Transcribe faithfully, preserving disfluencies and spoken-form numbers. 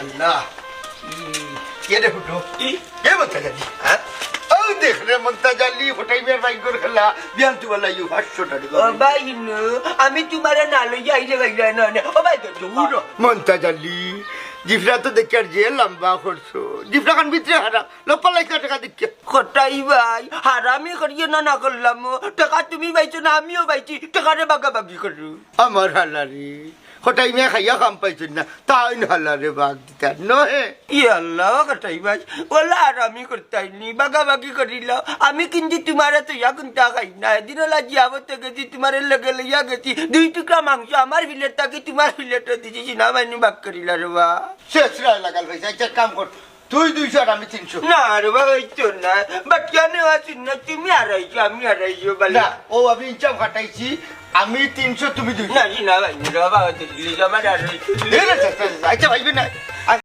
আল্লাহ। কে রে ফুটো? এ মন্তাজ আলী। হ্যাঁ? ও দেখ রে মন্তাজ আলী, ফটাই মিয়ার বাইক করে খেলা। বিয়ান তুই বলা ইউ পাঁচশো টাকা। ও ভাই নু, আমি তোমারে না লইয়া আইলে গাইলে না, না। ও ভাই, দূর। মন্তাজ আলী, জিফরা তো দেখি আর যে লম্বা করছো। জিফরা খান ভিতরে হারা। লপ্পা লাইছ না টাকা দিকে। কটাই ভাই, হারামি করিয়ে না, না করলাম। টাকা তুমি পাইছো না, আমিও পাইছি। টাকারে বাগাবাগি করু। আমার হালারি। কটাই মিয়া খাইয়া কাম পাইছইন না, তাইন হালারে ভাগ দিতা নহে। ই আল্লাহ, ও কটাই ভাই, ওলা আর আমি করতাইনি, বাগাবাগি করিলাও। আমি কিন্তু তোমারে তো ইয়া কুন্তা খাই না, এদিন ওলা জিয়াবতে গেছি, তোমারে লগে লইয়া গেছি, দুই টুকরা মাংস আমার প্লেট থাকি তোমার প্লেটও দিছি, সিনা বাইনি ভাগ করিলা রে বা। শেষ রায় লাগাল ভাই, যাই এক কাম কর, তুই দুইশো আর আমি তিনশো। না রে বা, ওই তো না, বাট কেন আছি না, তুমি আড়াইশো, আমি আড়াইশো, বালা। না, ও আমি ইনচাম ফাটাইছি, আমি তিনশো, তুমি দুইশো। না, জি না ভাই, রে বাবা, তো দিলি আমার আড়াইশো। এ রে, আচ্ছা, আচ্ছা, আচ্ছা, ভাইবে না।